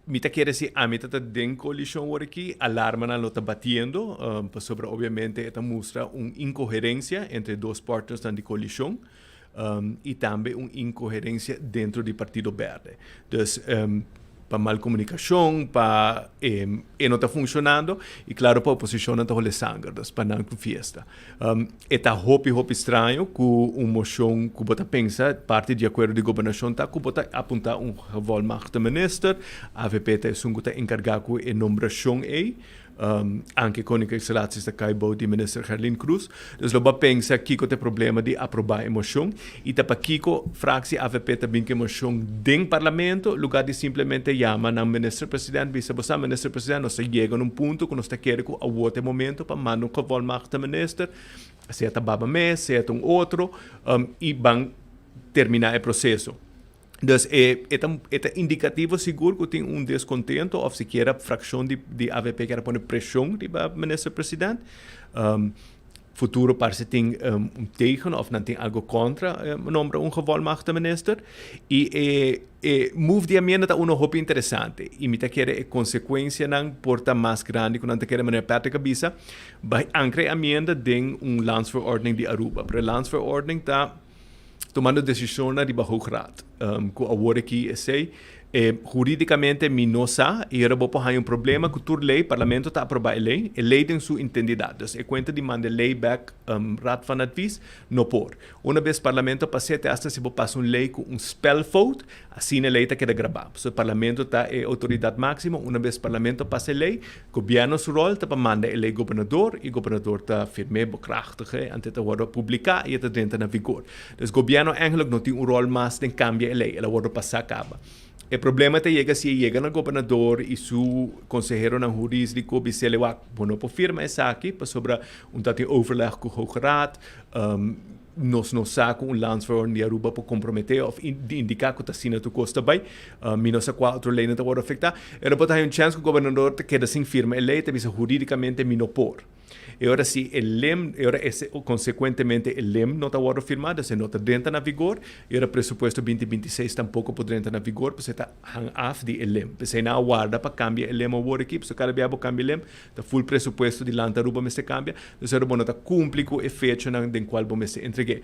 Mi ta kere si ami ta ta den coalicion awor aki, alarmanan lo ta batiendo, pasobra obviamente e ta mustra un incoherencia entre e dos partnersnan di coalicion, y tambe un incoherencia dentro di Partido Berde. Dus pa mal comunicacion, pa e no ta funcionando, y claro pa oposicionnan ta hole sanger, dus pa nan cu fiesta. E ta hopi hopi straño cu un mocion cu bo ta pensa parti di acuerdo di gobernacion ta cu bo ta apunta un gevolmachtigde minister, avp ta esun cu ta encarga cu e nombracion ey, anke Koninkrijksrelaties ta cay bou di minister Gerlin Croes. Dus lo bo a pensa kico ta e problema di aproba e mocion y ta pakico fractie avp ta bin cu e mocion den parlamento lugar di simplemente yama nan minister president bisa bo sa minister president nos ta yega na un punto cu nos ta kere cu awor ta e momento pa manda un gevolmachtigde minister sea ta Baba mes sea ta un otro y ban termina e proceso. Dus e e ta e ta indicativo sigur cu tin un descontento of sikiera fraccion di di avp kier a pone presion riba minister president. Futuro parse tin un tegen of nan tin algo contra nombra un gevolmachtigde minister. Y e e move di amienda ta uno hopi interesante y mi ta kere e consecuencianan por ta mas grandi cu nan ta kere manera Patrick a bisa bay ancra e amienda den un landsverordening di Aruba. Pero e landsverordening ta tomando decisionnan riba Hoge Raad cu awor aki esey E huridicamente mi no sa y ora bo por haña un problema cu tur ley, Parlamento ta aproba e ley, e ley den su intendidad. Dus e cuenta di manda e ley bek Raad van Advies no por. Una bes Parlamento pas'e te hasta si bo pasa un ley cu un spelfout, asina e ley ta keda graba. Pasobra Parlamento ta e autoridad maximo, una bes Parlamento pasa e ley, Gobierno su rol ta pa manda e ley Gobernador y Gobernador ta firm'e, bekrachtig'e, antes ta wordo publica y e ta drenta na vigor. Dus gobierno eigenlijk no tin un rol mas den cambia e ley, el a wordo pasa caba. E problema ta yega si e yega na gobernador y su conseheronan hurisdico bisele wak bo no por firma esaki pasobra un ta tin overleg cu Hoge Raad, nos no sa cu un landsverordening di Aruba por compromete of indica cu ta asina tur cos ta bay, mi no sa cua otro leynan ta wordo afecta. E no por ta hay un chance cu gobernador ta keda sin firma e ley, ta bisa huridicamente mi no por. E ora si e lem, e ora ese, consecuentemente e lem no ta wordo firma, dus e no ta drenta na vigor, e ora presupuesto 2026 tampoco por drenta na vigor, pasobra e ta hang af di e lem. P'esei nan a warda pa cambia e lem awor aki, pasobra cada bia bo cambia e lem, ta full presupuesto di Land Aruba mester cambia, dus ora bo no ta cumpli cu e fechanan den cual bo mester entregu'e.